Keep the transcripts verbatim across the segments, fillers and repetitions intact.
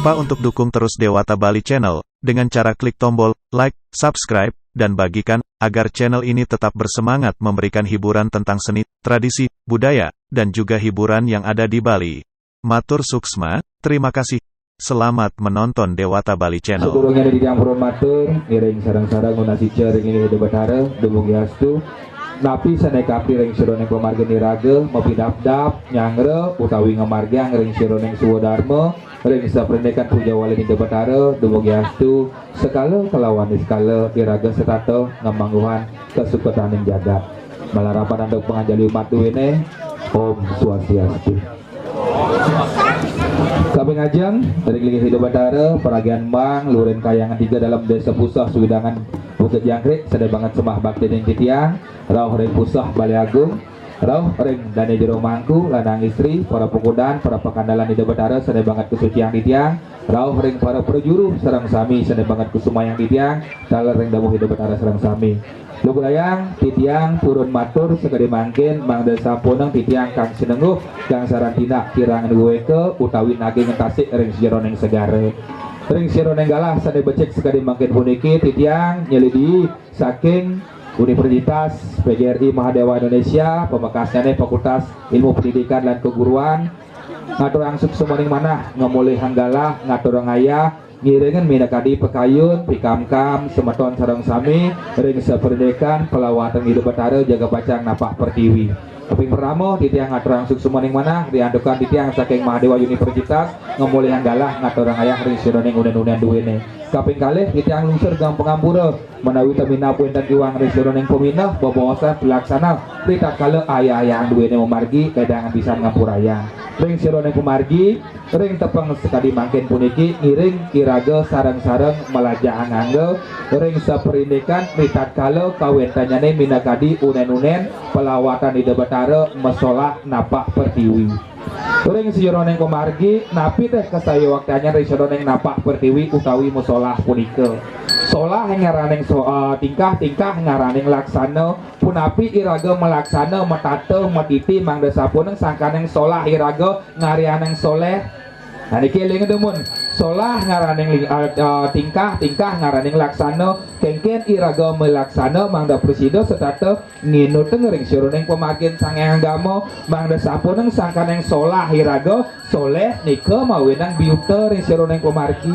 lupa untuk dukung terus Dewata Bali Channel dengan cara klik tombol like, subscribe, dan bagikan agar channel ini tetap bersemangat memberikan hiburan tentang seni, tradisi, budaya, dan juga hiburan yang ada di Bali. Matur suksma, terima kasih. Selamat menonton Dewata Bali Channel. Sadurungna titiang purun matur, ngiring sareng-sareng nunas ica ring Ida Batara, dumugi astu. Napi sané kaapti ring sajeroning pamargin iraga, mapidabdab, nyanggra, utawi ngamargiang ring sajeroning swadarma, ring saparindikan pujawalin Ida Batara, dumugi astu, sekala kalawan niskala, iraga setata ngamangguhang kasuketaning jagat. Malarapan antuk panganjali umat duéné, Om Swastiastu. Kaping ajeng, ring linggih Ida Batara, paragian Mang, Lurin Kayangan tiga dalam Desa Puseh, Swidangan, Bukit Jangkrik, sané banget sembah bakti ring titiang, rauh ring Puseh Balé Agung, rauh ring dané jero mangku, lanang istri, para pakudan, para pakandalan Ida Batara, sané banget kasuciang titiang, rauh ring para prajuru, sareng sami, sané banget kusumayang titiang, taler ring damuh Ida Batara sareng sami. Lugrayang, titiang purun matur sakadi mangkin, mangda sampunang titiang kang sinengguh, kang sarantina kirang duwéka utawi naging tasik ring sajeroning segara. Ring sajeroning galah sané becik sakadi mangkin puniki, titiang nyelidi saking Universitas P G R I Mahadewa Indonesia, pamekasnyané Fakultas Ilmu Pendidikan lan Keguruan, ngaturang suksmaning manah, ngamolihang galah, ngaturang ayah, ngiringang minakadi pakayun, pikamkam, semeton sareng sami, ring saparindikan palawatan Ida Batara jaga pacang napak pertiwi. Kaping pertama, titiang ngaturang suksmaning manah, riantukan titiang saking Mahadewa Universitas, ngamolihang galah, ngaturang ayah, ring sajeroning unen-unen duéné. Kaping kalih, titiang lungsur geng pangampura, menawi taminab wénten iwang ring sajeroning pamineh, bebaosan pelaksana, ritatkala ayah-ayahang duéné mamargi, kédangan pisan ngampurayang. Ring sajeroning pamargi, ring tepeng sakadi mangkin puniki, ngiring iraga sareng-sareng malajahang angga, ring saparindikan ritatkala kawéntannyané minakadi unen-unen, palawatan Ida Batara masolah napak pertiwi. Ring sajeroning pamargi, napi té kasayuaktiannya ring sajeroning napak pertiwi utawi masolah punika? Solah ngaraning so-, eh, tingkah, tingkah ngaraning laksana, punapi iraga malaksana, matata, matiti, mangda sapuning sangkaning solah iraga ngarianing soléh. Nah, niki éling dumun. Solah ngaraning ling-, eh, eh, tingkah, tingkah ngaraning laksana, kénkén iraga malaksana, mangda prasida setata nginutang ring sajeroning pamargin Sang Hyang Agama, mangda sapuning sangkaning solah iraga, soléh nika mawinan biuta ring sajeroning pamargi.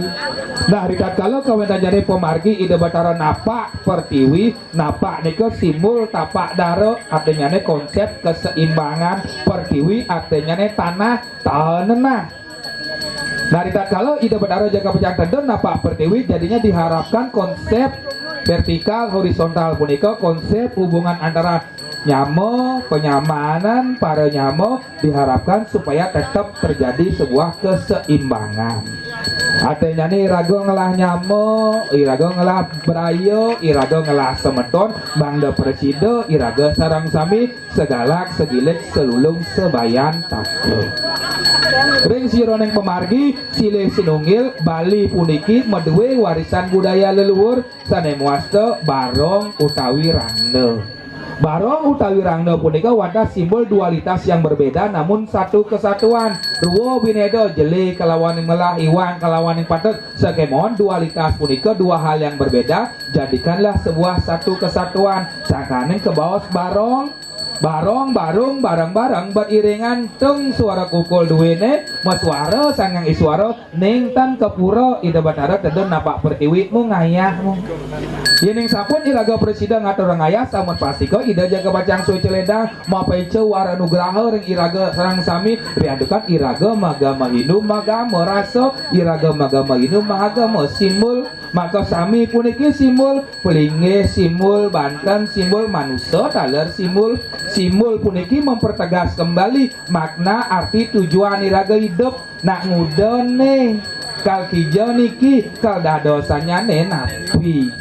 Nah, ritatkala kawéntennyane pamargi Ida Batara napak pertiwi, napak nika simbol tapak dara, artinyane konsep keseimbangan pertiwi, artinyane tanah, tanenah. Nah, ritatkala Ida Batara jagat pacang tedun napak pertiwi, jadinya diharapkan konsep vertikal horizontal punika konsep hubungan antara nyama, penyamanan, para nyama diharapkan supaya tetap terjadi sebuah keseimbangan. Artinyane iraga ngelah nyama, iraga ngelah braya, iraga ngelah semeton, mangda prasida iraga sareng sami segalak, segilik, selulung, sebayan, takluk. Ring sajeroning pamargi, silih sinunggil, Bali puniki madue warisan budaya leluhur sane mawasta barong utawi rangda. Barong utawi rangda punika wantah simbol dualitas yang berbeda namun satu kesatuan. Rua bineda, jele kalawaning melah, iwang kalawaning patut. Sakemawon dualitas punika dua hal yang berbeda, jadikanlah sebuah satu kesatuan. Sangkaning kabaos barong, barong, barung, bareng-bareng, beriringan, tung suara kukul duene, masuara Sang Hyang Iswara, ning tan ka pura Ida Batara tedun napak pertiwi, mung ngayah, mung. Yening sampun iraga prasida ngaturang ayah, sampun pastika Ida jaga pacang suci ledang, mapeca wara nugraha ring iraga sareng sami, riantukan iraga magama Hindu, magama rasa, iraga magama Hindu, mahagama, simbol, maka sami puniki simbol pelinggih, simbol banten, simbol manusa, taler simbol. Simbol puniki mempertegas kembali makna, arti, tujuan iraga hidup. Nak nguda ne, kal kija niki, kal dadosanyane napi?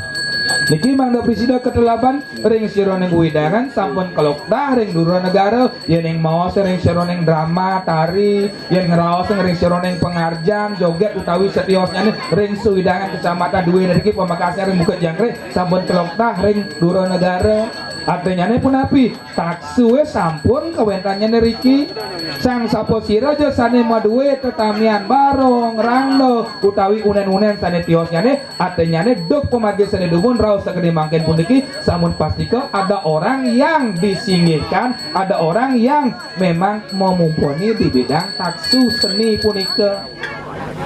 Niki mangda prasida katelaban ring sajeroning wewidangan sampun kelokdah ring dura negara, yening maos ring sajeroning drama, tari, yen ngraos ring sajeroning pangarjan, joget utawi setiosnyane ring sawewidangan kecamatan duene niki pamekasnya ring Bukit Jangkrik sampun kelokdah ring dura negara. Artinyane punapi? Taksue sampun kawentannyané riki. Sang sapasira ja sané madué tetamian barong, rangda, utawi unen-unen sané tiosnyané, artinyane duk pamargi sané dumun rauh sakadi mangkin puniki, sampun pastika ada orang yang disinggihkan, ada orang yang memang memumpuni di bidang taksu seni punika.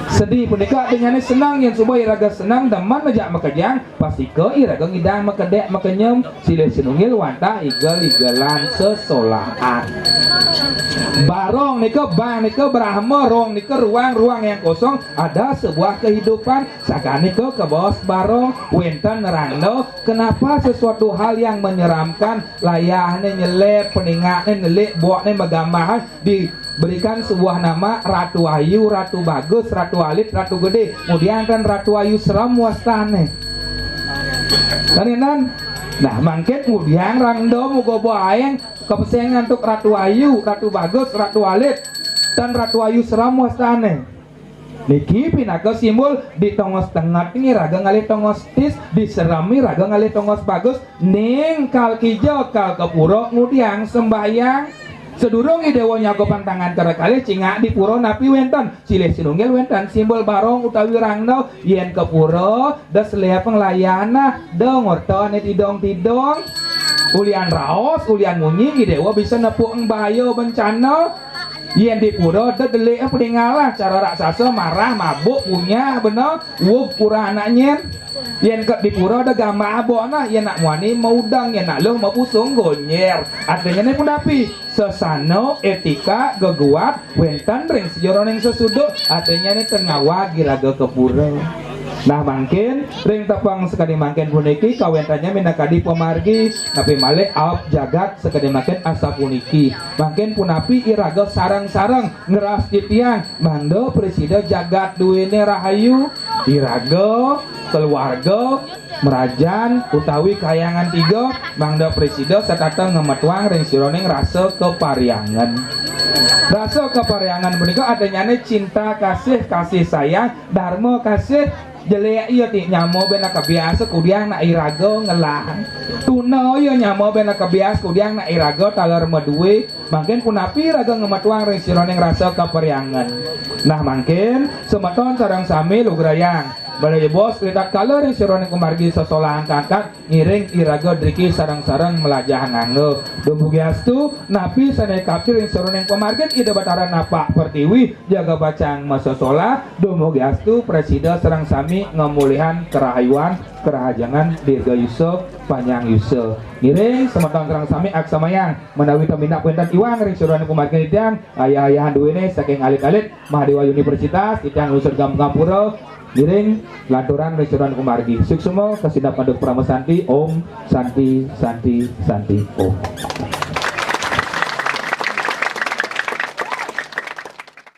Seni punika artinyane seneng, yen suba iraga seneng demen ajak makejang, pastika iraga ngidang makedek makenyem, silih sinunggil wantah igel-igelan sesolahan. Barong nika, bang nika, Brahma, rong nika, ruang-ruang yang kosong, ada sebuah kehidupan. Sakanika kabaos barong, wenten rangda, kenapa sesuatu hal yang menyeramkan, layahne nyelep, peningakne nelik, bokne magamahan, diberikan sebuah nama Ratu Ayu, Ratu Bagus, Ratu Alit, Ratu Gede. Kemudian kan Ratu Ayu Serem wastane. Kan enten? Nah, mangkin kemudian rangda muga baeng kepesengan tuk Ratu Ayu, Ratu Bagus, Ratu Alit, dan Ratu Ayu Serem wastane. Niki pinaka simbol di tongos tenget niki raga ngalih tongos tis, di serem niki raga ngalih tongos bagus, ning kal kija kal ka pura ngudiang sembahyang. Sedurung I Dewa nyagupang tangan kara kalih cingak di pura napi wenten? Silih sinunggil wenten simbol barong utawi rangda, yen ka pura da selep nglayanah, da ngorta ne tidong-tidong. Ulian raos, ulian munyi, I Dewa bisa nepuk eng bahaya bencana. Yen di pura da delik eng peningalah cara raksasa marah, mabuk, punyah, bena, ug kurang anak nyen. Yen ke di pura da gamah abok nah, yen nak muani maudeng, yen nak luh mapusung gonyer. Artinya ne punapi? Sesana, etika, geguat, wenten ring sajeroning sesuduk, artinya ne ten ngawag iraga ka pura. Nah, mangkin ring tepeng sakadi mangkin puniki kawentennya minakadi pamargi, napi malih aab jagat sakadi mangkin asapuniki. Mangkin punapi iraga sareng-sareng ngrastitiang mangda prasida jagat duene rahayu, iraga, keluarga, mrajan utawi kayangan tiga, mangda prasida setata ngemetuang ring sajeroning rasa kaparhyangan. Rasa kaparhyangan punika artinyane cinta kasih, kasih sayang, dharma kasih. Jelek iya ti nyama ben kabiasa kudiang nak iraga ngelah. Tuna iya nyama ben kabiasa kudiang nak iraga taler madue. Mangkin punapi iraga ngemetuang ring sajeroning rasa kaparhyangan. Nah, mangkin semeton sareng sami lugrayang. Bala jebos ritatkala ring sajeroning pamargi sesolahan kangkat, ngiring iraga driki sareng-sareng mlajah nganggo. Dumugi astu, napi sane kapti ring sajeroning pamargin Ida Batara napak pertiwi, jaga pacang masesolah, dumugi astu prasida sareng sami ngamolihang karahayuan, karahajengan, dirgayusa, panjang yusa. Ngiring semeton sareng sami aksamayang menawi tumindak pinten iwang ring sajeroning pamargin titiang, ayah-ayahan duene saking alit-alit Mahadéwa Universitas, titiang nglungsur gampura, ngiring lanturang ring sajeroning pamargi. Suksma, kasineb antuk parama santi, Om Santi, Santi, Santi, Om.